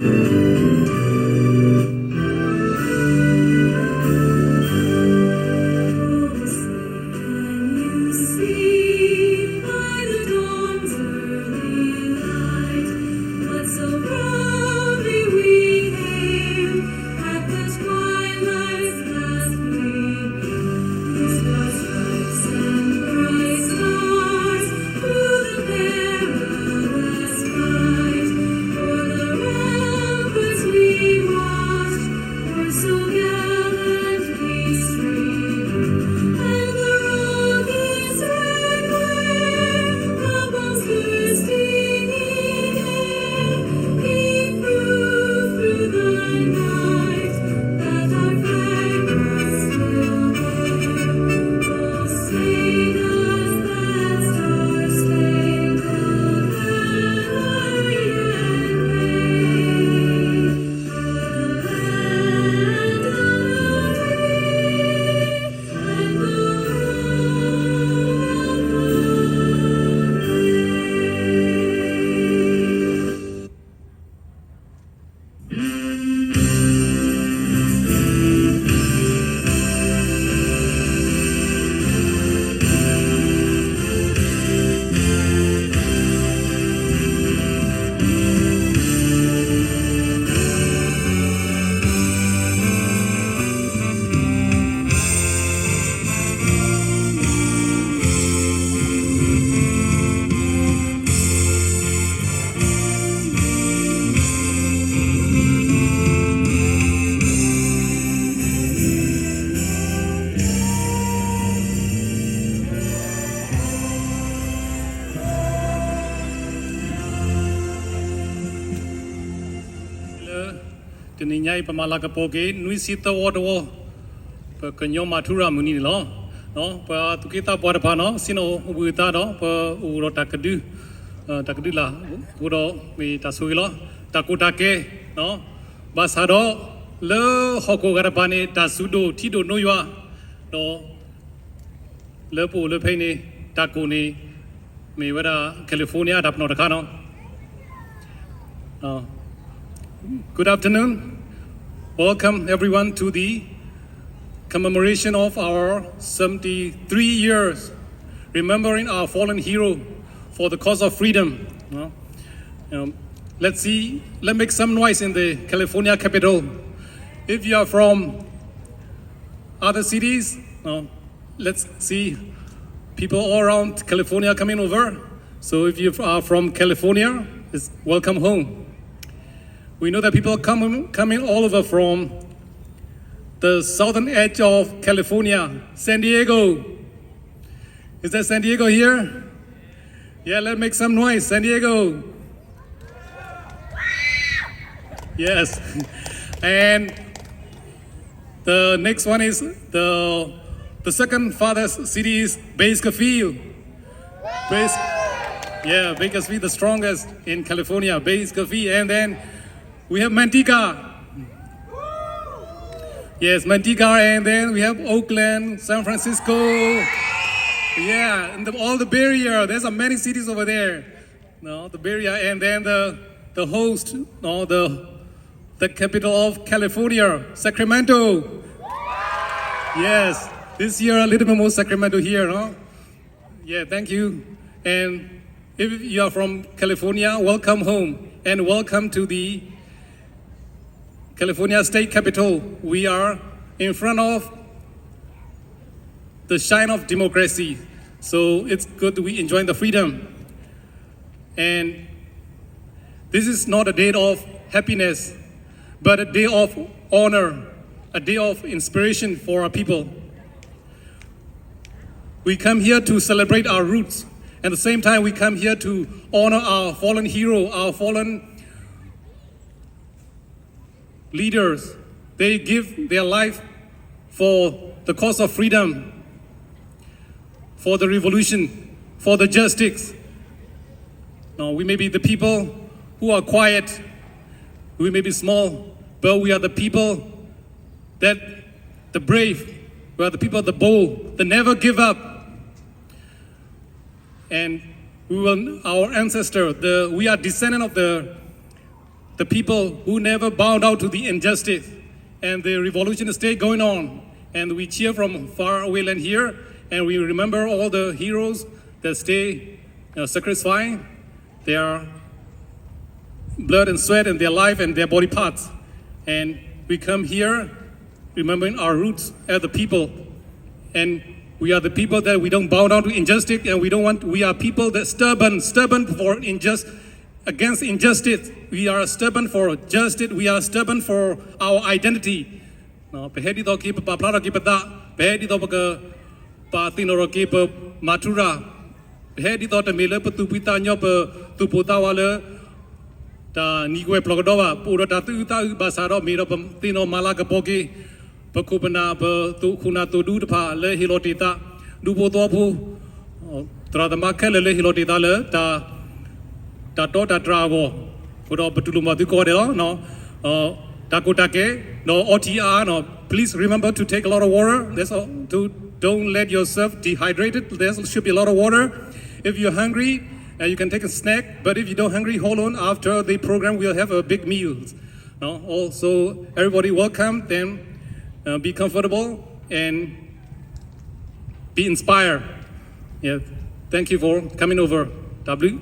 Can you see by the dawn's early light what so proudly we hailed at the twilight's last gleaming? Whose bright stripes and bright stars through the perilous fight o'er the ramparts we watched were so gallant and the rocket's red glare, the bomb's bursting in air, gave proof through the night that our flag was still there. Oh, sing us that star-spangled banner yet wave o'er the land of free.လၢ တနံၤညါအံၤ ပမၤလၤကပီၤက့ၤ နွံဆံသၢဝီတဝီ ပကညီမၤထူရၤမုၢ်နံၤန့ၣ်လီၤ. ပှၤသူၣ်က့သးပှၢ်တဖၣ်နီၤ ဆ့ၣ်နီၤအိၣ်ဘှံးအသးဒီး ပအိၣ်ဒီးတၢ်ကဒု တၢ်ကဒုလၢ် အဃိဒီးမ့ၢ်တၢ်ဆိၣ်ဂ့ၤလီၤ. တၢ်ကီတၢ်ခဲ ဘၣ်ဆၣ်ဒီး လၢဟီၣ်ခိၣ်ဂၤတဖၣ်န့ၣ် တၢ်စူၤဒိၣ်ထံဒိၣ်နိယွၤ ဒီး လၢပအိၣ်လၢဖဲအံၤန့ၣ် တၢ်ကိၢ်န့ၣ် မ့ၢ်ဝဲဒၣ် California တၢ်ပနီၣ်တခါနီၤ. Uh, good afternoon. Welcome everyone to the commemoration of our seventy-three years, remembering our fallen hero for the cause of freedom. Uh, um, let's see, let's make some noise in the California Capitol. If you are from other cities, uh, let's see people all around California coming over. So if you are from California, it's welcome home. We know that people come, coming all over from the southern edge of California, San Diego. Is that San Diego here? Yeah, let's make some noise, San Diego. Yes. And the next one is the, the second farthest city is Bakersfield. Bas-, yeah, Bakersfield, the strongest in California, Bakersfield. And then we have Manteca. Yes, Manteca, and then we have Oakland, San Francisco. Yeah, and the, all the Bay Area. There's a many cities over there. No, the Bay Area, and then the, the host, no, the, the capital of California, Sacramento. Yes, this year a little bit more Sacramento here, no? Yeah, thank you. And if you are from California, welcome home and welcome to the California State Capitol. We are in front of the shrine of democracy. So it's good we enjoy the freedom. And this is not a day of happiness, but a day of honor, a day of inspiration for our people. We come here to celebrate our roots. At the same time, we come here to honor our fallen hero, our fallen leaders. They give their life for the cause of freedom, for the revolution, for the justice. Now, we may be the people who are quiet, we may be small, but we are the people that, the brave, we are the people, the bold, that never give up. And we will, our ancestor, the, we are descendant of the the people who never bowed down to the injustice. And the revolution is still going on. And we cheer from far away land here. And we remember all the heroes that stay uh, sacrificing their blood and sweat and their life and their body parts. And we come here remembering our roots as a people. And we are the people that we don't bow down to injustice, and we don't want, we are people that stubborn, stubborn for injustice, against injustice. We are stubborn for justice. We are stubborn for our identity. ပဟဲဒ်သိးက့ၤပပာ်ဖျါထီၣ်က့ၤပသး, ပဟဲဒ်သိးပကပာ်သ့ၣ်နီၣ်ထီၣ်က့ၤပမၤထူရၤ, ပဟဲဒ်သိးတမ့ၢ်လၢပသူၣ်ဖှံသးညီ ပသူၣ်ပိၢ်သးဝးလၢ တၢ်နံၤကဝဲၤပျီၢ်ကဒီးဘၣ်, ပအိၣ်ဒီးတၢ်သူၣ်အုးသးအုးဘၣ်ဆၣ်ဒီး မ့ၢ်ဒီးပသ့ၣ်နီၣ်မၤလၤကပီၤက့ၤ ပခိၣ်ပနၢ် ပခိၣ်နၢ်သိၣ်ဒူတဖၣ်လၢဟ့ၣ်လီၤတ့ၢ်သး, ဒူဖိသဝီဖိ သရၣ်သမါခဲလၢာ်လၢဟ့ၣ်လီၤတ့ၢ်သးလၢ တၢ်တီတၢ်တြၢ်အဂီၢ်, အဃိဒီးပတူၢ်လိာ်မုာ်သုကိးဂၤဒဲးလီၤ. တၢ်ကိၢ်တၢ်ကဲ ဒီး O T R, please remember to take a lot of water. That's all. To, don't let yourself dehydrated. There should be a lot of water. If you're hungry, uh, you can take a snack. But if you don't hungry, hold on. After the program, we'll have a big meal. No? Also, everybody welcome. Then uh, be comfortable and be inspired. Yeah. Thank you for coming over. W.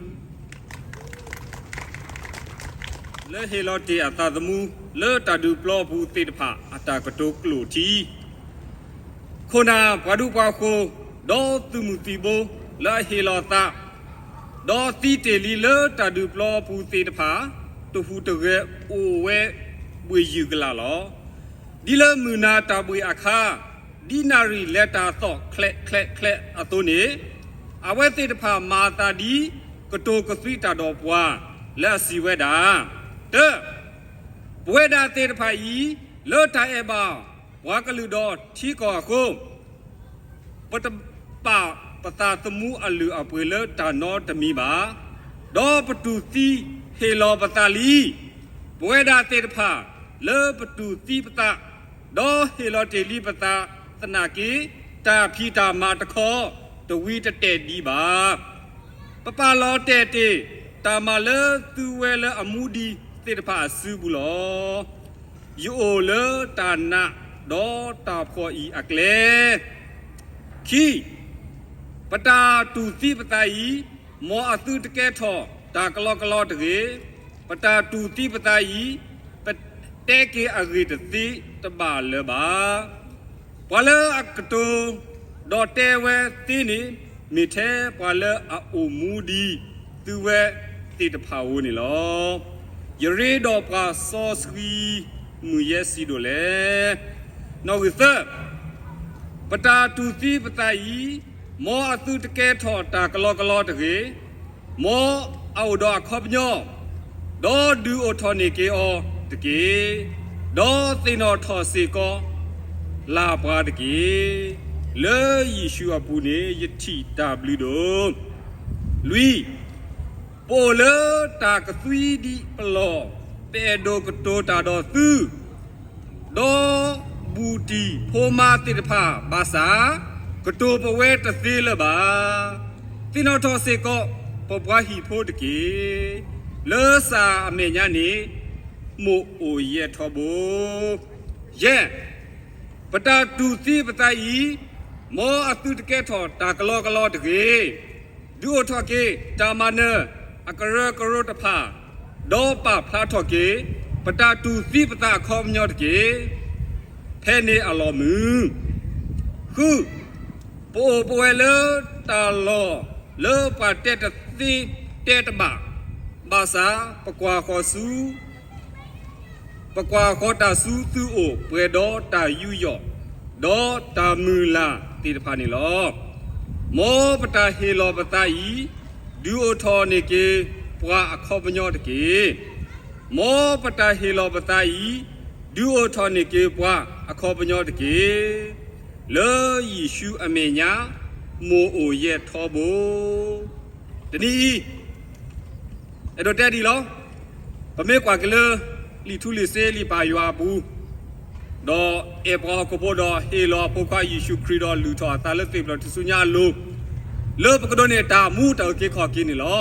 လၢဟ့ၣ်လီၤတ့ၢ်အသးသမူ လၢတၢ်ဒုးပျီပူၤသ့ၣ်တဖၣ် အတၢ်ကတိၤကျိာ်ထံ, ခိၣ်နၢ်ပှၤဒူပှၤဃိၤ ဒီးသုးမုၢ်သံၣ်ဘိ လၢအဟ့ၣ်လီၤသး ဒီးသံတ့ၢ်လံလၢတၢ်ဒုးပျီပူၤသ့ၣ်တဖၣ် တဟူးတဂဲၤအိၣ်ဝဲဘှ့ၣ်ယုၢ်ကလာ်လီၤ. ဒ်လၢမုၢ်နၤတၢ်ဘှ့ၣ်အခါ ဒ်နၣ်ရံၣ်လဲၤတၢ်သီၣ်ချဲးချဲးချဲးအသိးန့ၣ်, အဝဲသ့ၣ်တဖၣ်မၤအသးဒ်ကတိၤကသွံတၢ်ဒီးပှၤ လၢအစံးဝဲဒၣ်, တၢ, ပဝဲဒၣ်သ့ၣ်တဖၣ်အံၤ လၢတၢ်အဲၣ်ဘၣ်ပှၤကလုာ်ဒီးထံကီၢ်အဃိ ပတပာ်ပသးသမူအလုၢ်အပှ့ၤလၢတၢ်နီတမံၤဘၣ်, ဒီးပတူၢ်သံဟ့ၣ်လီၤပသးလံ. ပဝဲဒၣ်သ့ၣ်တဖၣ် လၢပတူၢ်သံပသး ဒီးဟ့ၣ်လီၤတ့ၢ်လံပသးသနာ်က့, တၢ်ဖံးတၢ်မၤတခီ တဝံတတဲာ်ဒံးဘၣ်. ပပာ်လီၤတဲာ်တ့ၢ်တၢ်မၤလၢသုဝဲလၢအမူဒံးသ့ၣ်တဖၣ်အစုပူၤလီၤ. ယအိၣ်လၢတၢ်နာ်ဒီးတၢ်ဖှီၣ်အံၤအကျဲ ခံ, ပတၢ်တူၢ်သံပသးအံၤ, မ်အသုတကဲထီၣ်တၢ်ကလီကလီတဂ့ၤ. ပတၢ်တူၢ်သံပသးအံၤ, ပတဲက့ၤအဂ့ၢ်တသ့တဘၣ်လၢၤဘၣ်. ပှၤလၢအကတိၤဒီးတဲဝဲသ့န့ၣ်, မ့ၢ်ထဲပှၤလၢအအိၣ်မူဒံးသုဝဲသ့ၣ်တဖၣ်ဧိၤန့ၣ်လီၤ. ယရ့ဒီးပှၤစီဆှံမုၢ်ယဲစံးဒိၣ်လဲၣ်. နီၣ်ဂံၢ်သၢ, ပတၢ်တူၢ်သံပသးအံၤ, မ်အသုတကဲထီၣ်တၢ်ကလီကလီတဂ့ၤ. မ်အအိၣ်ဒီးအခီပညီ, ဒီးဒုးအိၣ်ထီၣ်န့ၢ်က့ၤအီၤတက့ၢ်. ဒီးသ့ၣ်နီၣ်ထီၣ်စ့ၢ်ကီး လၢ်ပှၤတက့ၢ်. လၢယ့ၣ်ၡူးအပူၤန့ၣ် ယထံၣ်တၢ်ဘျုးဒိၣ်. လွံၢ်, ပအိၣ်လၢတၢ်ကသွံဒံးပလီၢ်, ပအဲၣ်ဒိးကတိၤတၢ်ဒီးသု ဒီးဘူးတံၢ်ဖိမါသ့ၣ်တဖၣ်ဘၣ်ဆၣ်, ကတိၤပဝဲတသ့လၢၤဘၣ်. သ့ၣ်နီၣ်ထီၣ်စ့ၢ်ကီး ပပှၤဟံၣ်ဖိတက့ၢ်. လၢစၢ်အမဲာ်ညါန့ၣ် မိၢ်အိၣ်ယဲၢ်ထီဘိ. ယဲၢ်, ပတၢ်တူၢ်သံပသးအံၤ, မ်အသုတကဲထီၣ်တၢ်ကလီကလီတဂ့ၤ. ဒုးအိၣ်ထီၣ်က့ၤတၢ်မၤနၢၤအကရၢကရိတဖၣ်, ဒီးပာ်ဖျါထီၣ်က့ၤ ပတၢ်တူၢ်သံပသးအခီပညီတက့ၢ်. ဖဲန့ၣ်အလီၢ်မုၢ်. ဃု, ပအိၣ်ပဝဲလၢတၢ်လီၢ်လၢပှၤတဲတသ့တဲတဘၣ်, ဘၣ်ဆၣ်ပကွၢ်ဃီၤဆူ ပကွၢ်ဃီၤတၢ်ဆူသုအိၣ်ပှဲၤဒီးတၢ်ယူးယီၣ်, ဒီးတၢ်မုၢ်လၢ်သ့ၣ်တဖၣ်န့ၣ်လီၤ. မ်ပတၢ်ဟ့ၣ်လီၤပသးအံၤ, ဒုးအိၣ်ထီၣ်န့ၢ်က့ၤပှၤအခီပညီတက့ၢ်. မ်ပတၢ်ဟ့ၣ်လီၤပသးအံၤ, ဒုးအိၣ်ထီၣ်န့ၢ်က့ၤပှၤအခီပညီတက့ၢ်. လၢယ့ၣ်ၡူးအမဲာ်ညါ, မိၢ်အိၣ်ယဲၢ်ထီဘိ. တနံၤအံၤ အဲၣ်ဒိးတဲဒ်လီၤ. ပမ့ၢ်ကွၢ်က့ၤလၢ လံာ်ထူလံာ်စ့လံာ်ပာ်ယွၤအပူၤ, ဒီးအဲၣ်ပှၤဟီၣ်ခိၣ်ဖိဒီးဟ့ၣ်လီၤအဖိခွါယ့ၣ်ၡူးခရံာ်ဒီးလုၢ်ထီၣ်အသးလၢသ့ၣ်ဖျၢၣ်ထူၣ်စုညါအလိၤ, လၢပကဒိးန့ၢ်တၢ်မူတၢ်အုၣ်က့ၤခီၣ်က့ၤန့ၣ်လီၤ.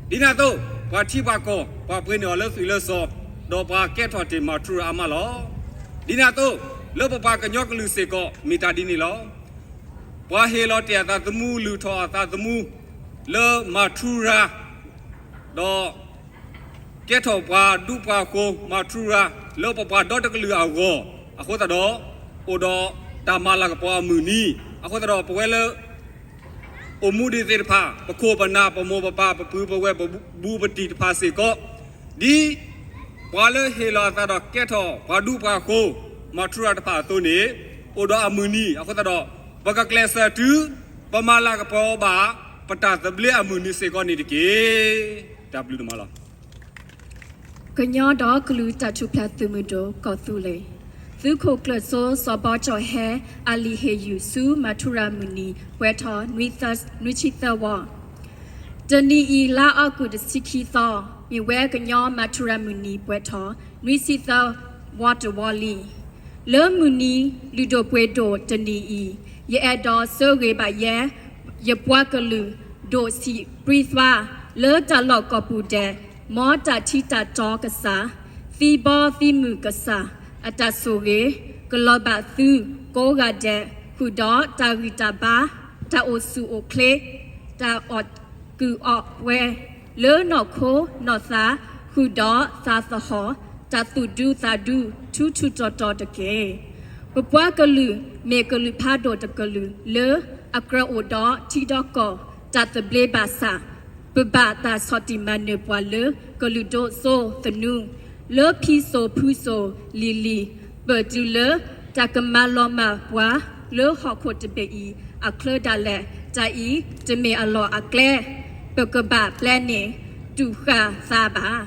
ဒ်န့ၣ်အသိး, ပှၤထံပှၤကီၢ်, ပှၤပှ့ၤန့ၢ်အီၤလၢသွံၣ်လၢစီၤ, ဒီးပှၤကဲထီၣ်တ့ၢ်မၤထူရၤအါမးလီၤ. ဒ်န့ၣ်အသိး, လၢပပှၤကညီကလုာ်စ့ၢ်ကီး မ့ၢ်တၢ်ဒ်န့ၣ်လီၤ. ပှၤဟ့ၣ်လီၤတ့ၢ်အသးသမူ လုၢ်ထီၣ်အသးသမူ လၢမၤထူရၤ ဒီး ကဲထီၣ်ပှၤဒူပှၤဃိၤ မၤထူရၤ လၢပပှၤဒီတကလုာ်အဂီၢ်, အဃိသတးဒီး အိၣ်ဒီးတၢ်မၤလၤကပီၤအမုၢ်နံၤ, အဃိသတးဒီး ပဝဲလၢ အိၣ်မူဒံးသ့ၣ်တဖၣ်, ပခိၣ်ပနၢ် ပမိၢ်ပပၢ် ပပုၢ်ပဝဲၢ် ပဘူးပတံၢ်တဖၣ်စ့ၢ်ကီး, ဒ်ပှၤလၢဟ့ၣ်လီၤအသးဒီးကဲထီၣ်ပှၤဒူပှၤဃိၤ မၤထူရၤတဖၣ်အသိးန့ၣ်, အိၣ်ဒီးအမုၢ်နံၤ, အဃိသတးဒီး ပကကျဲးစၢးတုၤ ပမၤလၤကပီၤဘၣ် ပတၢ်သဘျ့အမုၢ်နံၤစ့ၢ်ကီးန့ၣ်တက့ၢ်. တၢ်ဘျုးဒိၣ်မးလီၤ. ကညီဒီကလုာ်တၢ်ထူၣ်ဖျဲးသုးမုၢ်ဒိၣ် ကီၢ်သူလ့ၤ, သုးခိၣ်ကျၢၢ်စိ စီၤဘီကၠီၣ်ဟဲ အလံာ်ဟ့ၣ်ယုၢ်ဆူမၤထူရၤမုၢ်နံၤ ပှဲၤထီၣ် နွံဆံသၢဝီ, တနံၤအံၤ လါအီကူး တဆံခံသီ, မ့ၢ်ဝဲကညီမၤထူရၤမုၢ်နံၤ ပှဲၤထီၣ် နွံဆံသၢဝီတဝီလံ. လၢမုၢ်နံၤလုၢ်ဒိၣ်ပှ့ၤဒိၣ်တနံၤအံၤ, ယအဲၣ်ဒိးဆၢဂ့ၤဘၣ်ယဲ ယပှၤကလုာ် ဒိၣ်ဆံးပြံသွါ လၢတၢ်လီၢ်ကိးပူၤဒဲး, မ်တၢ်ထံတၢ်တီကစၢ်, သံဘီသံမုၢ်ကစၢ် အတၢ်ဆိၣ်ဂ့ၤ ကလီၤဘၣ်သုကိးဂၤဒဲး, ဃုာ်ဒီးတၢ်ဂံၢ်တၢ်ဘါ, တၢ်အိၣ်ဆူၣ်အိၣ်ချ့, တၢ်အီၣ်ကုၢ်အီၣ်ပှဲၤ လၢနီၢ်ခိနီၢ်သး, ဃုာ်ဒီးသးသဟီၣ်, တၢ်သူၣ်ဒူသးဒူ ထူထူတီတီတက့ၢ်. ပပှၤကလုာ် မ့ၢ်ကလုာ်ဖးဒိၣ်တကလုာ်လၢ အကြၢးအိၣ်ဒီးထံဒီးကီၢ် တၢ်သဘျ့ဘၣ်ဆၣ်, ပဘၣ်တၢ်ဆီၣ်တံၢ်မၤနၢၤပှၤလၢ ကလုာ်ဒိၣ်စိသနူ, လၢဖံစိၤဖုစိၤလံၤလံၤ, ပၢၢ်တုၤလၢတၢ်ကမၤလီၤမၢ်ပှၤ လၢဟီၣ်ခိၣ်တဘ့ၣ်အံၤ အချၢဒၣ်လဲာ်, တၢ်အံၤတမ့ၢ်အလီၢ်အကျဲ ပကဘၣ်ပျဲန့ၢ် တူၢ်ဃာ်သးဘၣ်.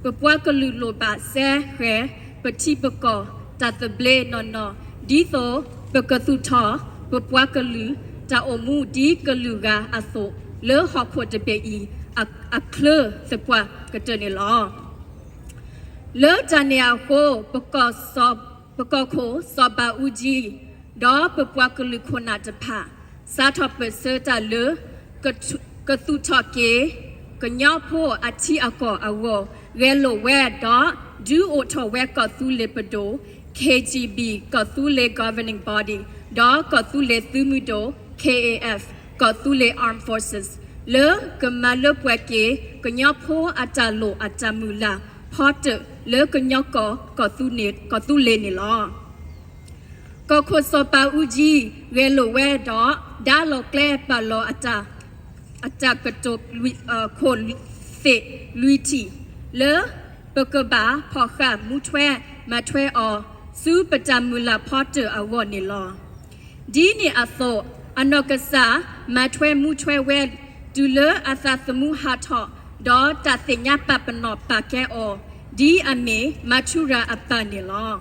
ပပှၤကလုာ်လိၣ်ဘၣ်စဲဃဲၤ ပထံပကီၢ်တၢ်သဘျ့နီၢ်နီၢ်, ဒ်သိးပကသူၣ်ထီၣ် ပပှၤကလုာ်တၢ်အိၣ်မူဒ်ကလုာ်ဂၤအသိး လၢဟီၣ်ခိၣ်တဘ့ၣ်အံၤ အချၢသပှၢ်ကတၢၢ်န့ၣ်လီၤ. လၢတၢ်န့ၣ်အဃိ ပကီၢ်ခိၣ်စီၤဘးအူကၠံ ဒီးပပှၤကလုာ်ခိၣ်နၢ်တဖၣ် စးထီၣ်ပၢၢ်ဆၢတၢ်လၢ ကသူၣ်ထီၣ်က့ၤ ကညီဖိအထံအကီၢ်အဂီၢ် ဂဲၤလိာ်ဝဲဒီး ဒုးအိၣ်ထီၣ်ဝဲကီၢ်သူလ့ၤပဒိၣ် K G B ကီၢ်သူလ့ၤ governing body ဒီးကီၢ်သူလ့ၤသုးမုၢ်ဒိၣ် K A F ကီၢ်သူလ့ၤ armed forces လၢကမၤလၢပှဲၤက့ၤ ကညီဖိအတၢ်လိၣ်အတၢ်မုၢ်လၢ်ဖီတၢၣ်လၢကညီကီၢ် ကီၢ်သူလ့ၤန့ၣ်လီၤ. ကီၢ်ခိၣ်စီၤပၤအူကၠံ ဂဲၤလိာ်ဝဲဒီး ဒါလီၤကျဲပာ်လီၤအတၢ် အတၢ်ကတိၤ ခိၣ်သ့ၣ်လွံၢ်ထံၣ် လၢပကဘၣ်ဖီၣ်ဃာ်မူထွဲမၤထွဲအီၤ ဆူပတၢ်မုၢ်လၢ်ဖီတၢၣ်အဂီၢ်န့ၣ်လီၤ. ဒ်န့ၣ်အသိး အနီၢ်ကစၢ်မၤထွဲမူထွဲဝဲ တုၤလၢအသးသမူဟးထီၣ် ဒီးတၢ်သ့ၣ်ညါပာ်ပနီၣ်ပာ်ကဲအီၤ ဒ်အမ့ၢ်မၤထူရၤအပၢ်န့ၣ်လီၤ.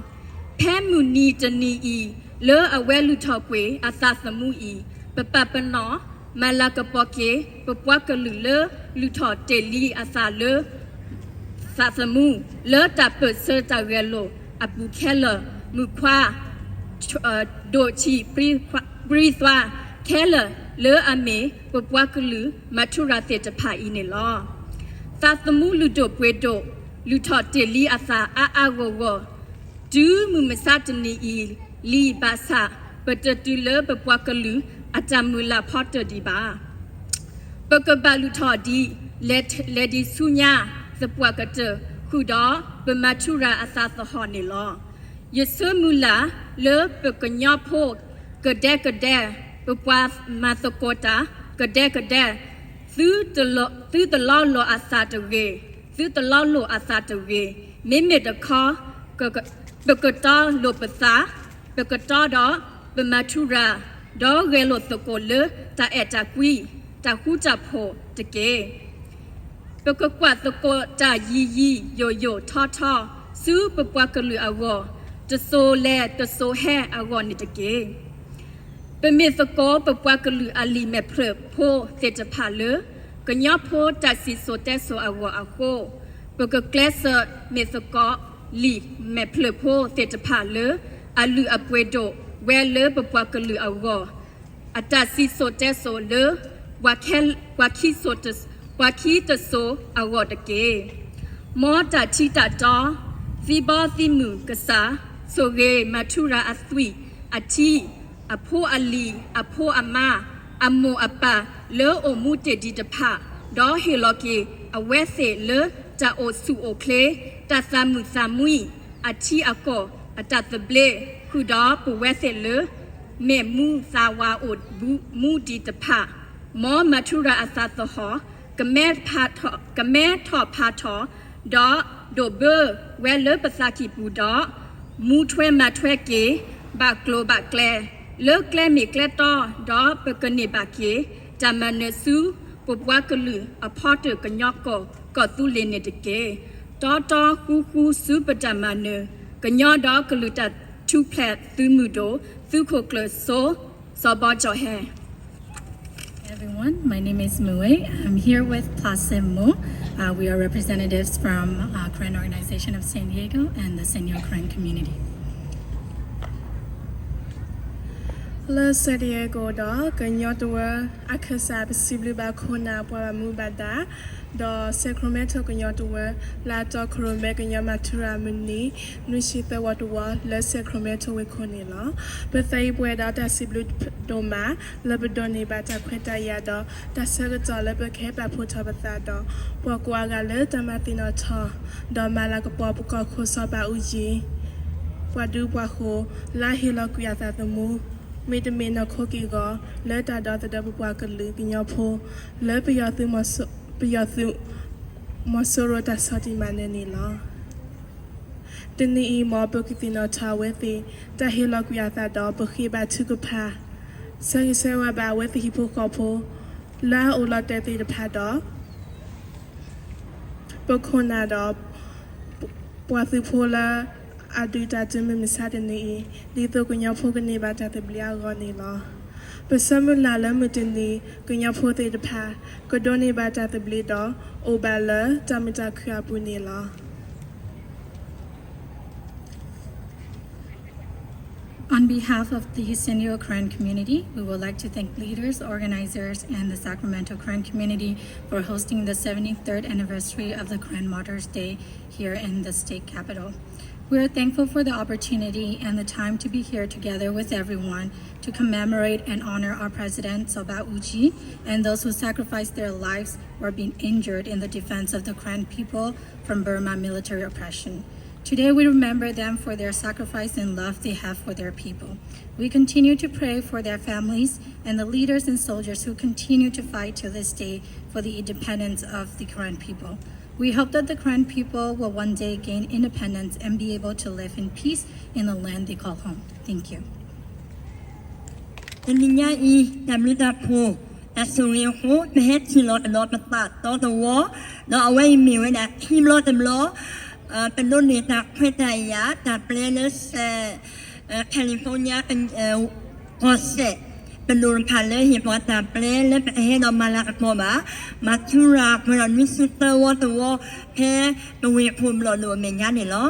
ဖဲမုၢ်နံၤတနံၤအံၤ လၢအဝဲလုၢ်ထီၣ်ကွံာ်အသးသမူအံၤ ပပာ်ပနီၣ် မၤလၤကပီၤက့ၤ ပပှၤကလုာ်လၢလုၢ်ထီၣ်တ့ၢ်လံအသးလၢ သးသမူ လၢတၢ်ပၢၢ်ဆၢတၢ်ဂဲၤလိာ်အပူၤခဲလၢာ် မုၣ်ခွါ ဒိၣ်ဆံးပြံသွါခဲလၢာ် လၢအမ့ၢ်ပပှၤကလုာ်မၤထူရၤသ့ၣ်တဖၣ်အံၤန့ၣ်လီၤ. သးသမူလုၢ်ဒိၣ်ပှ့ၤဒိၣ် လုၢ်ထီၣ်တ့ၢ်လံအသးအါအါဂီၢ်ဂီၢ် တုၤမုၢ်မဆါတနံၤအံၤလံဘၣ်ဆၣ် ပတတုၤလၢပပှၤကလုာ်အတၢ်မုၢ်လၢ်ဖီတၢၣ်ဒံးဘၣ်. ပကဘၣ်လုၢ်ထီၣ်ဒ် လဲၤဒံးဆူညါသပှၢ်ကတၢၢ် ဃုာ်ဒီးပမၤထူရၤအသးသဟီၣ်န့ၣ်လီၤ. ယဆၢမုၢ်လၢ်လၢပကညီဖိကဒဲကဒဲ ပပှၤမၤသကိးတၢ်ကဒဲကဒဲ သုတလီလိာ်အသးတဂ့ၤ, သုတလီလိာ်အသးတဂ့ၤ, မ့မ့ၢ်တခီ ပကတီလိာ်ပသး, ပကတီဒီးပမၤထူရၤ, ဒီးဂဲၤလိာ်သကိးလၢတၢ်အဲၣ်တၢ်ကွံ, တၢ်ဃူတၢ်ဖိးတက့ၢ်. ပကကွၢ်သကိးတၢ်ယံၤယံၤယိာ်ယိာ်ထီထီ ဆူပပှၤကလုာ်အဂီၢ်, တစိၤလဲၤတစိၤဟဲအဂီၢ်န့ၣ်တက့ၢ်. ပမ့ၢ်သကိးပပှၤကလုာ်အလံာ်မဲာ်ဖျၢၣ်ဖိသ့ၣ်တဖၣ်လၢ ကညီဖိတၢ်စံၣ်စိၤတဲစိၤအဂီၢ်အဃိ, ပကကျဲးစၢးမ့ၢ်သကိးလံာ်မဲာ်ဖျၢၣ်ဖိသ့ၣ်တဖၣ်လၢ အလုၢ်အပှ့ၤဒိၣ်ဝဲလၢပပှၤကလုာ်အဂီၢ် အတၢ်စံၣ်စိၤတဲစိၤလၢ ပှၤခံစိၤတစိၤအဂီၢ်တက့ၢ်. မ်တၢ်ထံတၢ်တီ သံဘီသံမုၢ်ကစၢ်, ဆိၣ်ဂ့ၤမၤထူရၤအသွံၣ်, အထံ, အဖိအလံၤ, အဖိအမါ, အမိၢ်အပၢ် လၢအိၣ်မူတ့ၢ်ဒံးတဖၣ်, ဒီးဟ့ၣ်လီၤက့ၤအဝဲသ့ၣ်လၢ တၢ်အိၣ်ဆူၣ်အိၣ်ချ့, တၢ်သးမုာ်သးမုာ်, အထံအကီၢ်အတၢ်သဘျ့, ဃုာ်ဒီးပဝဲသ့ၣ်လၢ မ့ၢ်မူသးဝးအိၣ်မူဒံးတဖၣ်, မ်မၤထူရၤအသးသဟီၣ်, ကမဲထီၣ်ဖးထီၣ်, ဒီးဒိးဘၢဝဲလၢပသးကံၢ်ပူၤဒီး မူထွဲမၤထွဲက့ၤ ဘၣ်ကျိၤဘၣ်ကျဲ လၢကျဲမ့ၢ်ကျဲတီ, ဒီးပကန့ၢ်ဘၣ်က့ၤ တၢ်မၤနၢၤဆူ ပပှၤကလုာ်အဖီတၢၣ်ကညီကီၢ် ကီၢ်သူလ့ၤန့ၣ်တက့ၢ်. တီတီဃူဃူဆူပတၢ်မၤနၢၤ ကညီဒီးကလုာ်တၢ်ထူၣ်ဖျဲးသုးမုၢ်ဒိၣ် သုးခိၣ်ကျၢၢ်စိ စီၤဘီကၠီၣ်ဟဲ Everyone, my name is Mue. I'm here with Pase Mo. Uh, we are representatives from uh, Karen Organization of San Diego and the Senor Karen community. လၢ San Diego ဒီး ကညီတဝၢအခၢၣ်စး ပစံးဘျုးဘၣ်ခိၣ်နၢ်ပှၤဘၣ်မူဘၣ်ဒါ ဒီး Sacramento ကညီတဝၢ လၢအတီခိၣ်ရိၣ်မဲကညီမၤထူရၤမုၢ်နံၤ နွံဆံသၢဝီတဝီ လၢ Sacramento ဝ့ၢ်ခိၣ်န့ၣ်လီၤ. ပသးအံၤပှဲၤဒီးတၢ်စံးဘျုးဒိၣ်မး လၢပဒိးန့ၢ်ဘၣ်တၢ်ခွဲးတၢ်ယာ်ဒီး တၢ်ဆၢကတီၢ်လၢပကဟဲပာ်ဖှိၣ်ထီၣ်ပသးဒီး ပှၤကိးဂၤလၢတၢ်မၤသ့ၣ်နီၣ်ထီၣ် ဒီးမၤလၤကပီၤပကီၢ်ခိၣ်စီၤဘးအူကၠံ ပှၤဒူပှၤဃိၤ လၢအဟ့ၣ်လီၤကွံာ်အသးသမူ မ့တမ့ၢ်နီၢ်ခိက့ၢ်ဂီၤ လၢတၢ်ဒီသဒၢပပှၤကလုာ်ကညီဖိ လၢပယီၤသုးမီၤစိရိၤတၢ်ဆီၣ်တံၢ်မၤနၢၤန့ၣ်လီၤ. တနံၤအံၤ မ်ပကသ့ၣ်နီၣ်ထီၣ်အဝဲသ့ၣ် တၢ်ဟ့ၣ်လီၤကွံာ်အသးဒီး ပဃ့ဘါထုကဖၣ် ဆၢဂ့ၤဆၢဝါဘၣ်အဝဲသ့ၣ်ဟံၣ်ဖိဃီဖိ လၢအအိၣ်လီၤတဲာ်သ့ၣ်တဖၣ်ဒီး ပခိၣ်နၢ်ဒီး ပှၤသုးဖိလၢအဒုးတၢ်တုၤမုၢ်မဆါတနံၤအံၤ ဒ်သိးကညီဖိကန့ၢ်ဘၣ်တၢ်သဘျ့အဂီၢ်န့ၣ်လီၤ. ပဆၢမုၢ်လၢ်လၢမုၢ်တနံၤ ကညီဖိသ့ၣ်တဖၣ် ကဒိးန့ၢ်ဘၣ်တၢ်သဘျ့ဒီး အိၣ်ဘၣ်လၢတၢ်မုာ်တၢ်ခုၣ်အပူၤန့ၣ်လီၤ. On behalf of the Ysenio Karen community, we would like to thank leaders, organizers, and the Sacramento Karen community for hosting the seventy-third anniversary of the Karen Martyrs' Day here in the state capitol. We are thankful for the opportunity and the time to be here together with everyone to commemorate and honor our President Soba Uji and those who sacrificed their lives or been injured in the defense of the Karen people from Burma military oppression. Today we remember them for their sacrifice and love they have for their people. We continue to pray for their families and the leaders and soldiers who continue to fight to this day for the independence of the Karen people. We hope that the Karen people will one day gain independence and be able to live in peace in the land they call home. Thank you. တနံၤညါအံၤ တၢ်ဘျုးတၢ်ဖှိၣ် တၢ်ဆိၣ်ဂ့ၤအဃိ ပဟဲထံၣ်လီၤတလီၤပသးတီတဝီ ဒီးအဝဲအံၤမ့ၢ်ဝဲဒၣ်ခံဘျီတဘျီ ပဒိးန့ၢ်တၢ်ခွဲးတၢ်ယာ် တၢ်ပျဲလၢ California ကီၢ်စဲၣ် ပဒိၣ်တဖၣ်လၢဟ့ၣ်ပှၤတၢ်ပျဲလၢပတဟဲဒီးမၤလၤကပီၤဘၣ် မၤထူရၤပှဲၤဒီးနွံဆံသၢဝီတဝီ ဖဲပဝ့ၢ်ခိၣ်ဘျီၣ်ဒိၣ်အမဲာ်ညါန့ၣ်လီၤ.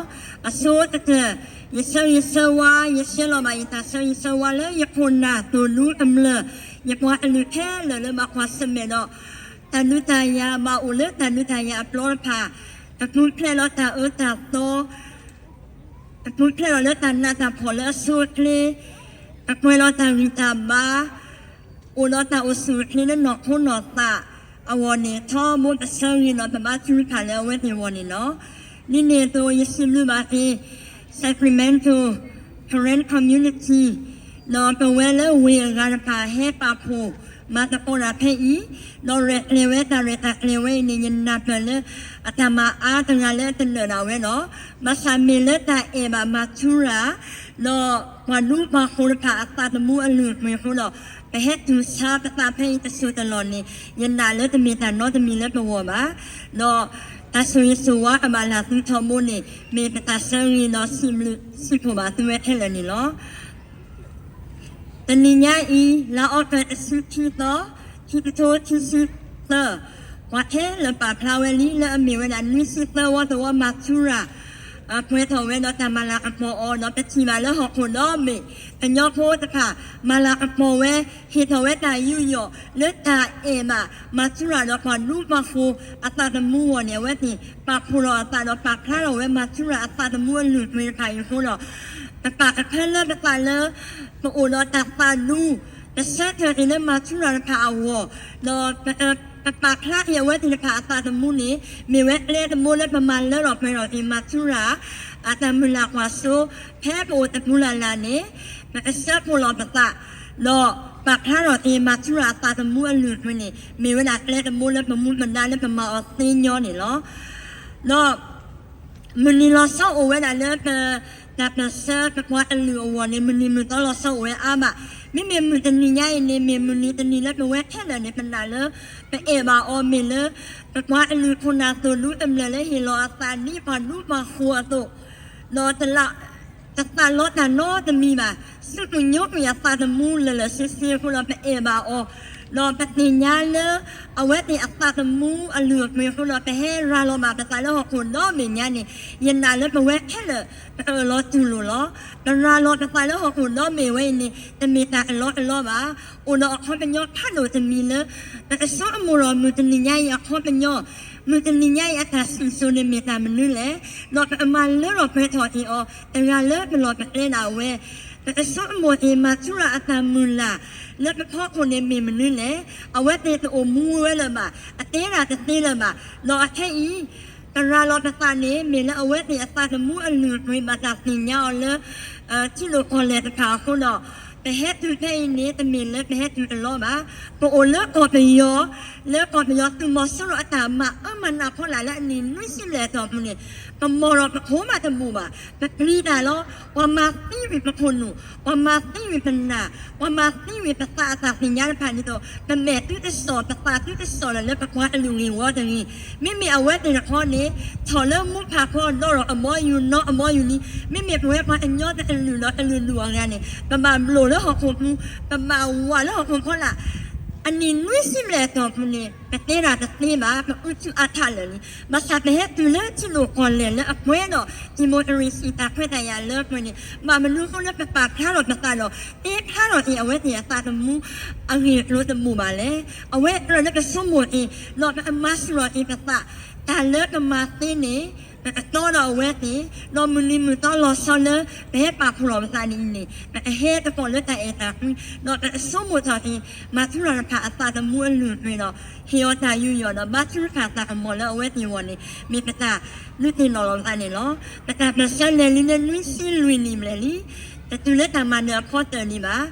အဆိကတၢၢ် ယဆၢဂ့ၤဆၢဝါ ယဆဲးလီၤဘၣ်ယတၢ်ဆၢဂ့ၤဆၢဝါလၢယခိၣ်နၢ်သိၣ်ဒူကမျၢၢ် ယပှၤကလုာ်ခဲလၢာ်လၢဘၣ်ကွၢ်ဆၢၣ်မဲာ်ဒီး တၢ်ဒုးတၢ်ယၤ ဘၣ်အိၣ်လၢတၢ်ဒုးတၢ်ယၤအပျီတဖၣ် ကပူၤဖျဲးလီၤတၢ်အၢတၢ်သီ ကပူၤဖျဲးလီၤလၢတၢ်နးတၢ်ဖှီၣ်လၢအဆိအချ့ ကပှဲၤလီၤတၢ်ဂံၢ်တၢ်ဘါ အိၣ်ဒီးတၢ်အိၣ်ဆူၣ်အိၣ်ချ့လၢနီၢ်ခိနီၢ်သးအဂီၢ်န့ၣ် ထီဘိပဆၢဂ့ၤဒီးပဘါထုကဖၣ်လၢအဝဲသ့ၣ်အဂီၢ်န့ၣ်လီၤ. ဒ်န့ၣ်အသိး ယစံးဘျုးဘၣ်က့ၤ Sacramento Karen Community ဒီးပဝဲလၢဝ့ၢ်အဂၤတဖၣ်ဟဲပာ်ဖှိၣ်မၤသကိးတၢ်ဖဲအံၤ ဒီးရဲၣ်ကျဲၤဝဲတၢ်ရဲၣ်တၢ်ကျဲၤဝဲအံၤန့ၣ် ယနၢ်ပၢၢ်လၢအတၢ်မၤအါတဂၤလၢအတနၢၤဒၣ်ဝဲဒီး ဘၣ်ဆၣ်မ့ၢ်လၢတၢ်အဲၣ်ဘၣ်မၤထူရၤ ဒီးပှၤဒူပှၤဃိၤတဖၣ်အသးသမူအလုၢ်အပှ့ၤအဃိဒီး ပဟဲတုၤဆါပသးဖဲအံၤတစိၢ်တလီၢ်န့ၣ် ယနာ်လၢတမ့ၢ်တၢ်နီတမံၤလၢပဂီၢ်ဘၣ်. ဒီးတၢ်ဆိၣ်ဂ့ၤဆိၣ်ဝါကဘၣ်လၢသုထီဘိန့ၣ် မ့ၢ်ပတၢ်ဆၢဂ့ၤဒီးစံးဘျုးစံးဖှိၣ်ဘၣ်သုဝဲခဲလၢာ်န့ၣ်လီၤ. တနံၤညါအံၤ လါအီကူးတဆံခံသီ ခံကထိခံဆံသၢ ပှၤခဲလၢာ်ပာ်ဖျါဝဲလံ လၢအမ့ၢ်ဝဲဒၣ်နွံဆံသၢဝီတဝီမၤထူရၤ ပှဲၤထီၣ်ဝဲဒီးတၢ်မၤလၤကပီၤအီၤဒီး ပထံၣ်ဘၣ်လၢဟီၣ်ခိၣ်ဒီဘ့ၣ် ကညီဖိတဖၣ် မၤလၤကပီၤဝဲ ဟ့ၣ်ထီၣ်ဝဲတၢ်ယူးယီၣ် လၢတၢ်အဲၣ်ဘၣ် မၤထူရၤဒီးပှၤဒူပှၤဃိၤအသးသမူအဂီၢ်န့ၣ် အဝဲသ့ၣ်ပာ်ဖှိၣ်ထီၣ်အသးဒီးပာ်ဖျါထီၣ်ဝဲ မၤထူရၤအသးသမူအလုၢ်အပှ့ၤတဖၣ်အံၤအဃိဒီး ပပာ်ကဖၢလၢပသးလၢ ပအိၣ်ဒီးတၢ်သးဒူ ပဆၢထၢၣ်က့ၤလၢမၤထူရၤတဖၣ်အဂီၢ် ဒီး ပပာ်ဖျါက့ၤအဝဲသ့ၣ်တဖၣ်အသးသမူန့ၣ် မ့ၢ်ဝဲကျဲတဘိလၢပမၤလၢထီၣ်ပှဲၤထီၣ်က့ၤ မၤထူရၤ အတၢ်မုၢ်လၢ်ကွၢ်စိ ဖဲပအိၣ်တပူၤလၢ်လၢ်န့ၣ် ပကဆၢဖှိၣ်လီၤပသး ဒီးပာ်ဖျါထီၣ်က့ၤ မၤထူရၤအသးသမူအလုၢ်အပှ့ၤန့ၣ် မ့ၢ်ဝဲဒၣ်ကျဲတဘိလၢပမူပဒါလၢပမၤအီၤသ့ညီန့ၣ်လီၤ. ဒီး မုၢ်နံၤလီၤဆီအိၣ်ဝဲဒၣ်လၢပ တၢ်ပၢၢ်ဆၢပပှၤကလုာ်အဂီၢ်န့ၣ် မုၢ်နံၤမုၢ်သီလီၤဆီအိၣ်ဝဲအါမး, မ့မ့ၢ်မုၢ်တနံၤညါအံၤန့ၣ် မ့ၢ်မုၢ်နံၤတနံၤလၢပဝဲခဲလၢာ်န့ၣ် ပနာ်လၢ ပအဲၣ်ဘၣ်အီၤမ့ၢ်လၢ ပပှၤကလုာ်ခိၣ်နၢ်သိၣ်ဒူပှၤဒူပှၤဃိၤအသိး, ဒီးတလး တသးလီတၢ်နီတမံၤဘၣ်, စူၢ်ကညိကွံာ်အသးသမူလၢာ်လၢာ်ဆ့ဆ့အဃိဒီးပအဲၣ်ဘၣ်အီၤ, ဒီးပသ့ၣ်ညါလၢ အဝဲသ့ၣ်အသးသမူအလုၢ်အပှ့ၤအဃိဒီး ပဟဲရၤလီၤဘၣ်ပသးလၢဟီၣ်ခိၣ်ဒီဘ့ၣ်ညါန့ၣ် ယနာ်လၢပဝဲခဲလၢာ် ပအၢၣ်လီၤတူၢ်လိာ်လီၤ. ပရၤလီၤပသးလၢဟီၣ်ခိၣ်ဒီဘ့ၣ်ဝဲအံၤန့ၣ် တမ့ၢ်တၢ်ကလီကလီဘၣ်. အိၣ်ဒီးအခီပညီဖးဒိၣ်တမံၤလၢ ပကဆိကမိၣ်ဒီးမုၢ်တနံၤညါအံၤအခီပညီ, မုၢ်တနံၤညါအံၤအတၢ်စံၣ်စိၤန့ၣ်မ့ၢ်တၢ်မနုၤလဲၣ်, ဒီးပကမၤလၢထီၣ်ပှဲၤထီၣ်က့ၤအီၤ တဂၤလၢပလီၢ်ပကျဲဒၣ်ဝဲ ပကဆိကမိၣ်က့ၤ မၤထူရၤအတၢ်မုၢ်လၢ် လၢပဖီခိၣ်န့ၣ်မ့ၢ်မနုၤလဲၣ်. အဝဲသ့ၣ်တအိၣ်မူဝဲလၢၤဘၣ်, အတဲဒၣ်တသ့လၢၤဘၣ်, ဒီးအခဲအံၤ ပရၤလီၤပသးန့ၣ် မ့ၢ်လၢအဝဲသ့ၣ်အသးသမူအလုၢ်အပှ့ၤ ဘၣ်တၢ်သ့ၣ်ညါအီၤလၢ ထံဒိၣ်ကီၢ်လဲၢ်တဖၣ်အဃိဒီး ပဟဲတုၤဖဲအံၤန့ၣ် တမ့ၢ်လၢပဟဲတုၤတလီၤဘၣ်. ပအိၣ်လၢကီၢ်ပယီၤ, လၢကီၢ်ပယီၤသုးမီၤစိရိၤအတၢ်မၤအၢမၤနးဖီလာ်လၢအနံၣ်နွံဆံဘျဲၣ်အတီၢ်ပူၤန့ၣ် ပမီၢ်ဒီးပဖိမးတဘူၣ်ဘၣ်, ပပျံၤတၢ်လီၤ. ပှၤမၤသံဝံၤပခိၣ်နူာ်, ပှၤမၤသံဝံၤပနၢ်, ပှၤမၤသံဝံၤပသးအတၢ်သ့ၣ်ညါတဖၣ်န့ၣ်ဒီး ပမဲာ်သုတစီၣ် ပသးသုတစီၣ်လၢၤလၢပပှၤကလုာ်ဂ့ၢ်ဝီတဂ့ၤ. မ့မ့ၢ်အဝဲသ့ၣ်တခီန့ၣ် ထီၣ်လၢမူဖးခီဒီးအဘီယူၤနီအဘီယူၤလံ. မ့မ့ၢ်ပဝဲပှၤကညီတကလုာ်ဒီးတလုာ်လုာ်အဂၤန့ၣ် ပဘၣ်ဘျိၣ်လၢဟီၣ်ခိၣ်ပူၤ, ပဘၣ်ဝးလၢဟီၣ်ခိၣ်ဖီလာ် အနံၣ်နွံဆံဘျဲၣ်အတီၢ်ပူၤန့ၣ် ပတဲဒၣ်တသ့ဘၣ်, ပအုးထူအါထးလၢာ်လံ. ဘၣ်ဆၣ်ပဟဲတုၤလၢထံဒိၣ်ကီၢ်လဲၢ်လၢအပှဲၤဒီး democracy တၢ်ခွဲးတၢ်ယာ်လၢအပှဲၤန့ၣ် ဘၣ်မနုၤအဃိလၢပပာ်ဖျါထီၣ်ပသးဒီး တဲဖျါထီၣ်က့ၤအဝဲသ့ၣ်အသးသမူအဂ့ၢ်အကျိၤတဘူၣ်ဘၣ်လဲၣ်. အဝဲကြၢးလၢပဆိကမိၣ်က့ၤ ဒီးပကမၤစူၢ်ထီၣ်က့ၤပသး တၢ်လၢပမၤသ့န့ၣ် ပကတီဒီးအဝဲသ့ၣ်, ဒီးမုၢ်နံၤမုၢ်သီလီၤဆီလၢ ပဟဲပာ်ဖှိၣ်ထီၣ်ပသးန့ၣ်အံၤန့ၣ် ပကဟဲသကိးလၢတၢ်အဲၣ်တၢ်ကွံ, ဒီးပကဆိကမိၣ်ထီၣ်က့ၤ မၤထူရၤတဖၣ်အသးသမူအလုၢ်အပှ့ၤဒီး ဟ့ၣ်အီၤတၢ်ယူးယီၣ်ဒီး ဘါထုကဖၣ်သးကမီၤလၢအဝဲသ့ၣ်အဂီၢ်န့ၣ် မ့ၢ်ပတၢ်ဒုးသ့ၣ်နီၣ်လီၤပသးန့ၣ်လီၤ. ပတၢ်ပၢၢ်ဆၢလဲၤလံလၢနွံဆံလွံၢ်နံၣ်ဘျဲၣ်လံ, တတုၤလၢတၢ်မၤနၢၤအခီတၢၢ်ဒံးဘၣ်.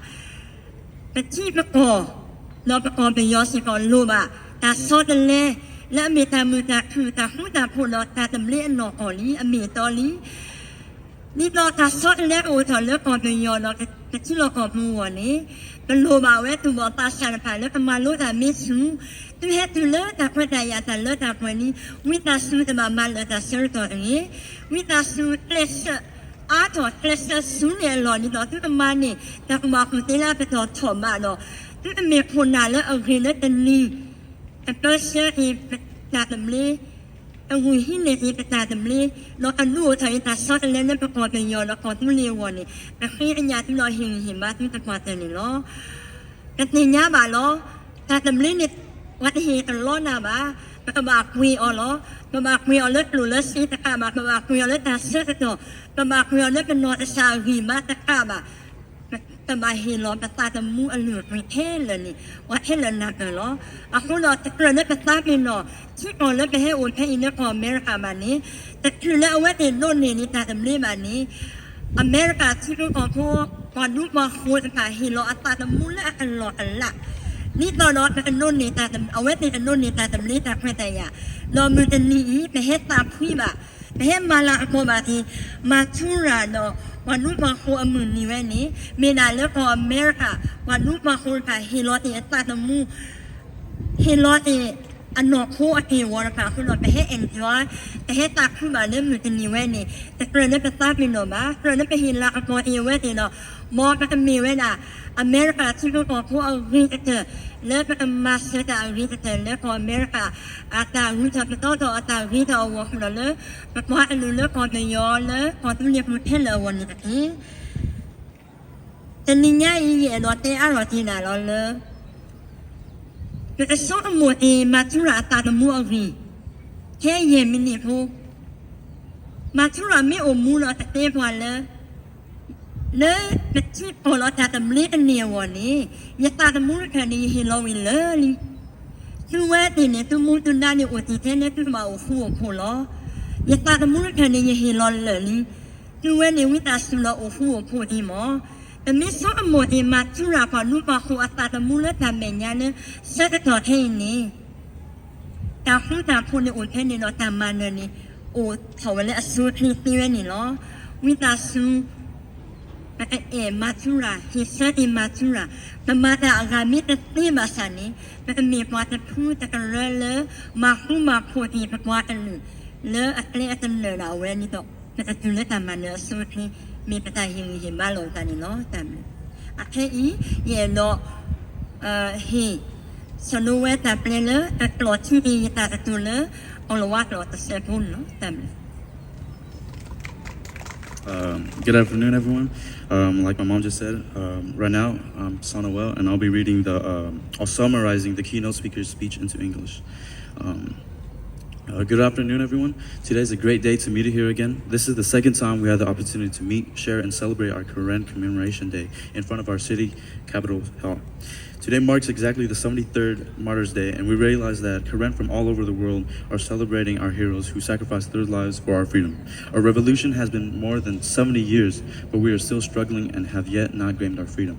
ပထံပကီၢ် ဒီးပကီၢ်ပယီၤစ့ၢ်ကီးလိၣ်ဘၣ် တၢ်ဆီတလဲ လၢအမ့ၢ်တၢ်မုာ်တၢ်ခုၣ် တၢ်ဃူတၢ်ဖိးဒီးတၢ်သဘျ့အနီၢ်ကီၢ်လံ အမ့ၢ်အတီလံ. ဒ်သိးတၢ်ဆီတလဲကအိၣ်ထီၣ်လၢကီၢ်ပယီၤဒီးပထံလီၢ်ကီၢ်ပူၤအဂီၢ်န့ၣ် ပလိၣ်ဘၣ်ဝဲသူၣ်ဘီၣ်သးစၢ်တဖၣ်လၢကမၤလိတၢ်မ့ၢ်ဆူၣ်, သုဟဲတုၤလၢတၢ်ခွဲးတၢ်ယာ်တၢ်လၢတၢ်ပှဲၤလံ, ဝံသးစူၤတဘၣ်မၤလၢာ်တၢ်ဆၢကတီၢ်တဂ့ၤ. ဝံသးစူၤကျဲးစၢးအါထီၣ် ကျဲးစၢးဆူန့ၢ်အလီၢ် ဒ်သိးသုကမၤန့ၢ် တၢ်ကူၣ်ဘၣ်ကူၣ်သ့လၢအပတီၢ်ထီၣ်ဘးဒီး သုတမ့ၢ်ခိၣ်နၢ်လၢအဂ့ၤလၢတနံၤ တပၢဆှၢက့ၤပတၢ်သဘျ့, တဂုာ်ဟံးန့ၢ်က့ၤပတၢ်သဘျ့, ဒီးတဒုးအိၣ်ထီၣ်က့ၤတၢ်ဆီတလဲလၢပကီၢ်ပယီၤဒီးကီၢ်သူလ့ၤအဂီၢ်န့ၣ် ပဃ့ကညးသုဒီးဟ့ၣ်ဂံၢ်ဟ့ၣ်ဘါသုတပှၢ်တၢၢ်န့ၣ်လီၤ. ပသ့ၣ်ညါဘၣ်လီၤ. တၢ်သဘျ့န့ၣ် ပှၤတဟ့ၣ်တလီနၤဘၣ်. ပကဘၣ်ပှ့ၤအီၤလီၤ. ပဘၣ်ပှ့ၤအီၤလၢကျိၣ်လၢစ့တကးဘၣ်. ပဘၣ်ပှ့ၤအီၤလၢတၢ်ဆၢကတီၢ်. ပဘၣ်ပှ့ၤအီၤလၢပနီၢ်ကစၢ်အဂံၢ်ဘါတကးဘၣ်. ပဘၣ်ဟ့ၣ်လီၤပသးသမူအလုၢ်အပှ့ၤခဲလၢာ်န့ၣ် ပှၤခဲလၢာ်နၢ်ပၢၢ်လီၤ. အဃိဒီးတကြၢးလၢပသးပ့ၤနီၣ် ထံကီၢ်လၢပဟဲအိၣ်ဖဲအံၤလၢကီၢ်အမဲရကၤဘၣ်န့ၣ် တချုးလၢအဝဲသ့ၣ်ဒိးန့ၢ်န့ၢ်တၢ်သဘျ့ဘၣ်န့ၣ် အမဲရကၤထံဖိကီၢ်ဖိ ပှၤဒူပှၤဃိၤတဖၣ်ဟ့ၣ်လီၤအသးသမူလၢအကလီၢ်အလး ဒ်သိးဒီးပကဒိးန့ၢ်တၢ်သဘျ့ အဝဲသ့ၣ်ကဒိးန့ၢ်တၢ်သဘျ့တၢ်ခွဲးတၢ်ယာ်, ဒီးမုၢ်တနံၤအံၤ ပဟဲသးဖှံဘၣ်, ပဟဲမၤလၤကပီၤဘၣ်က့ၤ မၤထူရၤဒီး ပှၤဒူပှၤဃိၤအမုၢ်နံၤဝဲန့ၣ် မ့ၢ်ဒၣ်လၢကီၢ်အမဲရကၤ ပှၤဒူပှၤဃိၤတဖၣ်ဟ့ၣ်လီၤတ့ၢ်အသးသမူ ဟ့ၣ်လီၤတ့ၢ်အနီၢ်ခိအက့ၢ်အဂီၤတဖၣ်အဃိဒီး ပဟဲ enjoy ပဟဲသးခုဘၣ်လၢမုၢ်တနံၤဝဲန့ၣ် တကြၢးလၢပသးပ့ၤနီၣ်ဘၣ်, ကြၢးလၢပဟ့ၣ်လၤကပီၤက့ၤအဝဲသ့ၣ်ဒီး မ်ပကမ့ၢ်ဝဲဒၣ် အမဲရကၤထံဖိကီၢ်ဖိအဂ့ၤကတၢၢ် လၢပကမၤစၢၤတၢ်အဂ့ၤကတၢၢ်လၢကီၢ်အမဲရကၤ အတၢ်ဂုၤထီၣ်ပသီထီၣ်အတၢ်ဂ့ၤထီၣ်အဂီၢ်ဃုာ်ဒီးလၢ ပကွၢ်အလုၢ်လၢကီၢ်ပယီၤလၢကီၢ်သူလ့ၤပူၤထဲလၢာ်အဂီၢ်န့ၣ်တက့ၢ်. တနံၤညါအံၤ ယအဲၣ်ဒိးတဲအါထီၣ်က့ၤနၤလီၤလၢ ပကဆိကမိၣ်က့ၤမၤထူရၤအသးသမူအဂ့ၢ် ထဲယဲၢ်မံးနံးဖိ မၤထူရၤမ့ၢ်အိၣ်မူဒီးကတဲပှၤလၢ လၢပထံကီၢ်လီၤတၢ်သဘျ့ကန့ၢ်အဂီၢ်န့ၣ် ယသးသမူတခၢၣ်န့ၣ် ယဟ့ၣ်လီၤဝံၤလၢာ်လံ. သုဝဲသ့ၣ်န့ၣ် သုမူသုဒါန့ၣ်အိၣ်တ့ၢ်ထဲလၢသုကဘၣ်အိၣ်ဃူအိၣ်ဖိးလီၤ. ယသးသမူတခၢၣ်န့ၣ် ယဟ့ၣ်လီၤလၢာ်လံ. သုဝဲန့ၣ်ဝံသးစူၤဒီးအိၣ်ဃူအိၣ်ဖိးသ့မး. ပမ့ၢ်ဆိကမိၣ်က့ၤမၤထူရၤပှၤဒူပှၤယိၤအသးသမူလၢတၢ်မဲာ်ညါလၢဆၢကတီၢ်ခဲအံၤန့ၣ် တၢ်ဃူတၢ်ဖိးန့ၣ်အိၣ်ထဲန့ၣ်ဒီးတၢ်မၤနၢၤန့ၣ် အိၣ်ထီၣ်ဝဲလၢအဆိအချ့သ့ဝဲန့ၣ်လီၤ. ဝံသးစူၤ ပကအဲၣ်မၤထူရၤ ဟ့ၣ်ဆၢက့ၤမၤထူရၤ, ပမၤတၢ်အဂၤမ့ၢ်တသ့ဘၣ်ဆၣ်န့ၣ် ပကမ့ၢ်ပှၤတဖုတကရၢလၢ မၤဃူမၤဖိးက့ၤပပှၤကလုာ် လၢအကျဲအကနၢၤဒၣ်ဝဲဒ်သိး ပကတုၤလၢတၢ်မၤနၢၤအဆိအချ့ မ့ၢ်ပတၢ်ဟ့ၣ်ဂံၢ်ဟ့ၣ်ဘါလိာ်ပသးန့ၣ်လီၤ. တၢ်ဘျုး. အခဲအံၤ ယအဲၣ်ဒိး ဟ့ၣ် ဆိၣ်လိဝဲတၢ်ပျဲလၢအကျိာ်ထံက့ၤယတၢ်ကတိၤလၢကီၢ်လၤဝါကျိာ်တစဲးဖိန့ၣ်လီၤ. တၢ်ဘျုး. Um, good afternoon, everyone. Um, like my mom just said, um, right now I'm Sana Well, and I'll be reading the um, I'll summarizing the keynote speaker's speech into English. Um, uh, good afternoon, everyone. Today is a great day to meet here again. This is the second time we had the opportunity to meet, share, and celebrate our Karen Commemoration Day in front of our city capitol hall. Today marks exactly the seventy-third Martyrs' Day, and we realize that Karen from all over the world are celebrating our heroes who sacrificed their lives for our freedom. Our revolution has been more than seventy years, but we are still struggling and have yet not gained our freedom.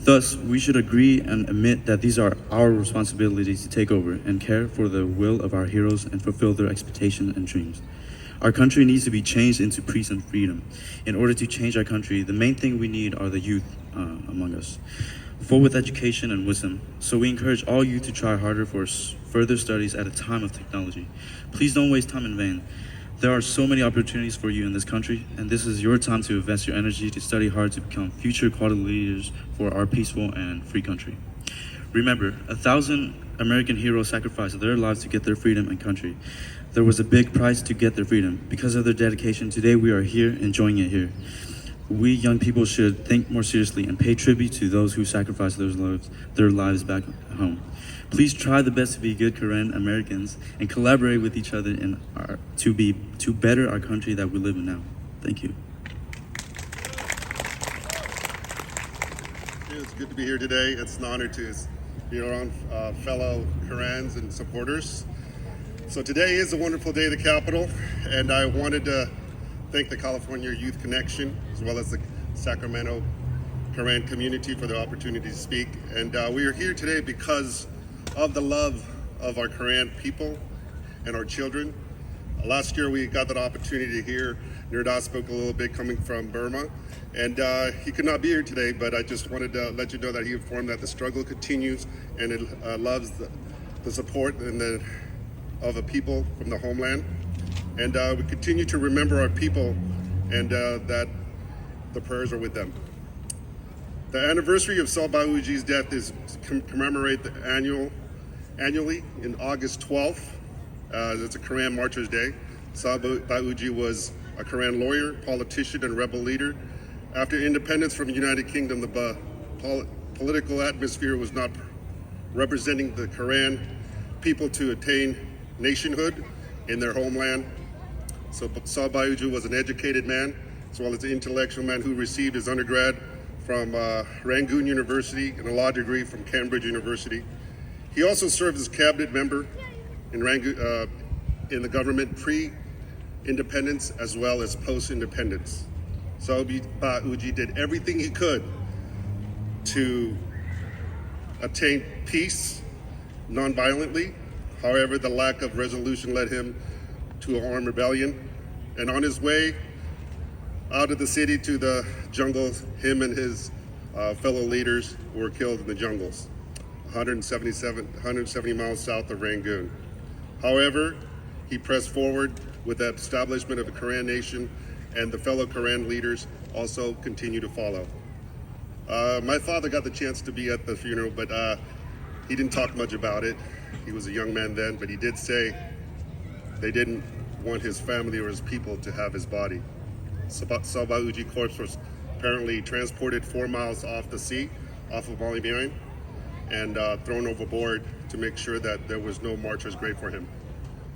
Thus, we should agree and admit that these are our responsibilities to take over and care for the will of our heroes and fulfill their expectations and dreams. Our country needs to be changed into peace and freedom. In order to change our country, the main thing we need are the youth uh, among us, full with education and wisdom. So we encourage all youth to try harder for s- further studies at a time of technology. Please don't waste time in vain. There are so many opportunities for you in this country, and this is your time to invest your energy to study hard to become future quality leaders for our peaceful and free country. Remember, a thousand American heroes sacrificed their lives to get their freedom and country. There was a big price to get their freedom. Because of their dedication, today we are here enjoying it here. We young people should think more seriously and pay tribute to those who sacrificed their lives, their lives back home. Please try the best to be good Karen Americans and collaborate with each other in our, to be to better our country that we live in now. Thank you. It's good to be here today. It's an honor to be around uh, fellow Karens and supporters. So today is a wonderful day at the Capitol, and I wanted to thank the California Youth Connection as well as the Sacramento Karen community for the opportunity to speak. And uh, we are here today because of the love of our Karen people and our children. Last year, we got that opportunity to hear Nirda spoke a little bit coming from Burma. And uh, he could not be here today, but I just wanted to let you know that he informed that the struggle continues and it uh, loves the, the support and the, of the people from the homeland. And uh, we continue to remember our people and uh, that the prayers are with them. The anniversary of Sabah Uji's death is com- commemorated the annual annually in August twelfth. Uh, that's a Karen Martyrs' Day. Sabah Uji was a Karen lawyer, politician, and rebel leader. After independence from the United Kingdom, the pol- political atmosphere was not representing the Karen people to attain nationhood in their homeland. So Sabah Uji was an educated man, as well as an intellectual man who received his undergrad from uh, Rangoon University and a law degree from Cambridge University. He also served as cabinet member in, Rangoon, uh, in the government pre-independence as well as post-independence. So Uji did everything he could to obtain peace nonviolently. However, the lack of resolution led him to an armed rebellion. And on his way out of the city to the jungle, him and his uh, fellow leaders were killed in the jungles, one hundred seventy-seven, one hundred seventy miles south of Rangoon. However, he pressed forward with the establishment of the Karen Nation, and the fellow Karen leaders also continue to follow. Uh, my father got the chance to be at the funeral, but uh, He didn't talk much about it. He was a young man then, but he did say they didn't want his family or his people to have his body. Saba Uji corpse was apparently transported four miles off the sea, off of Malimein, and uh, thrown overboard to make sure that there was no martyr's grave for him.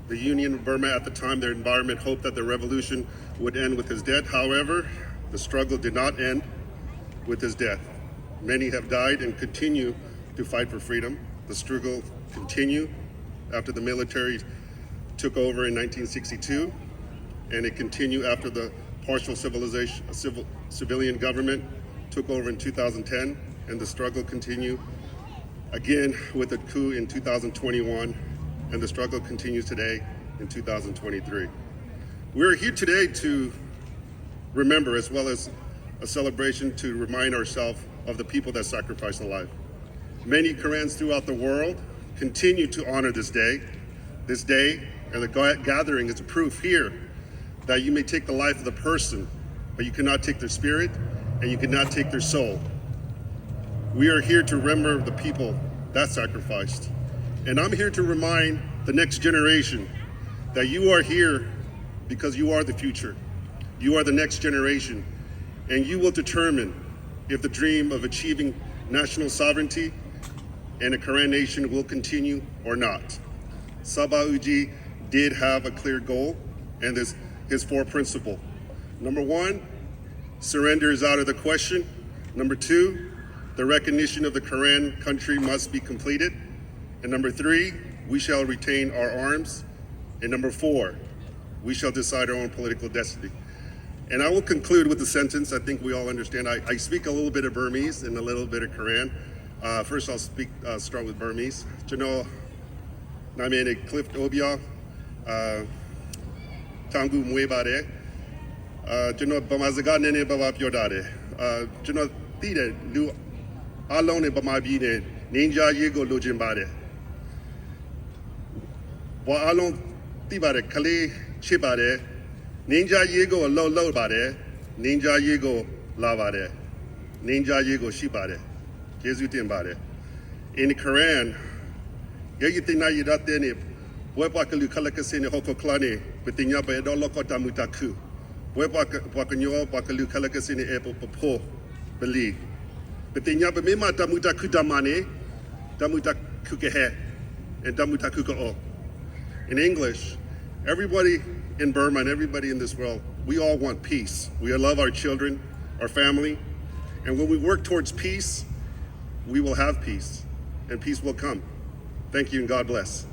The Union of Burma at the time, their environment hoped that the revolution would end with his death. However, the struggle did not end with his death. Many have died and continue to fight for freedom. The struggle continued after the military took over in nineteen sixty-two, and it continued after the partial civilization, civil, civilian government took over in two thousand ten, and the struggle continued again with a coup in two thousand twenty-one, and the struggle continues today in two thousand twenty-three. We are here today to remember, as well as a celebration to remind ourselves of the people that sacrificed their life. Many Karens throughout the world continue to honor this day. This day and the ga- gathering is a proof here that you may take the life of the person, but you cannot take their spirit and you cannot take their soul. We are here to remember the people that sacrificed. And I'm here to remind the next generation that you are here because you are the future. You are the next generation, and you will determine if the dream of achieving national sovereignty and a Karen nation will continue or not. Saba Uji did have a clear goal and this, his four principle. Number one, surrender is out of the question. Number two, the recognition of the Karen country must be completed. And number three, we shall retain our arms. And number four, we shall decide our own political destiny. And I will conclude with a sentence I think we all understand. I, I speak a little bit of Burmese and a little bit of Karen. Uh, first, I'll speak, uh, start with Burmese. ကျွန်တော်နာမည်နဲ့ Clift Obiang, uh, တောင်ကိုမွေးပါတယ်။ အာကျွန်တော်ဗမာစကားနည်းနည်းပါးပါးပြောတတ်တယ်။ အာကျွန်တော်သိတယ် လူအားလုံးနဲ့ဗမာပြည်နဲ့ငြိမ်းချမ်းရေးကိုလိုချင်ပါတယ်။ ပှၤအားလုံးသိပါတယ် ကလေးချစ်ပါတယ်။ ငြိမ်းချမ်းရေးကိုအလုပ်လုပ်ပါတယ်။ ငြိမ်းချမ်းရေးကိုလာပါတယ်။ ငြိမ်းချမ်းရေးကိုရှိပါတယ်။ ကျေးဇူးတင်ပါတယ်။ In Karen, ယယသ့ၣ်ညါယဒၣ်တဲန့ၣ် ပဝဲပှၤကလုာ်ခဲလၢာ်ခဲဆ့န့ၣ် ဟီၣ်ခိၣ်ချၢန့ၣ် ပသ့ၣ်ညါပအဲၣ်ဒိးလီၢ်ကီၢ်တၢ်မုာ်တၢ်ခုၣ်, ပဝဲပှၤကညီပှၤကလုာ်ခဲလၢာ်ခဲဆ့န့ၣ် အဲၣ်ပဖိပလံၤ, ပသ့ၣ်ညါပမ့ၢ်မၤတၢ်မုာ်တၢ်ခုၣ်တၢ်မၤန့ၣ် တၢ်မုာ်တၢ်ခုၣ်ကဟဲ, တၢ်မုာ်တၢ်ခုၣ်ကအိၣ်. In English, everybody in Burma and everybody in this world, we all want peace. We love our children, our family. And when we work towards peace, we will have peace. And peace will come. Thank you and God bless.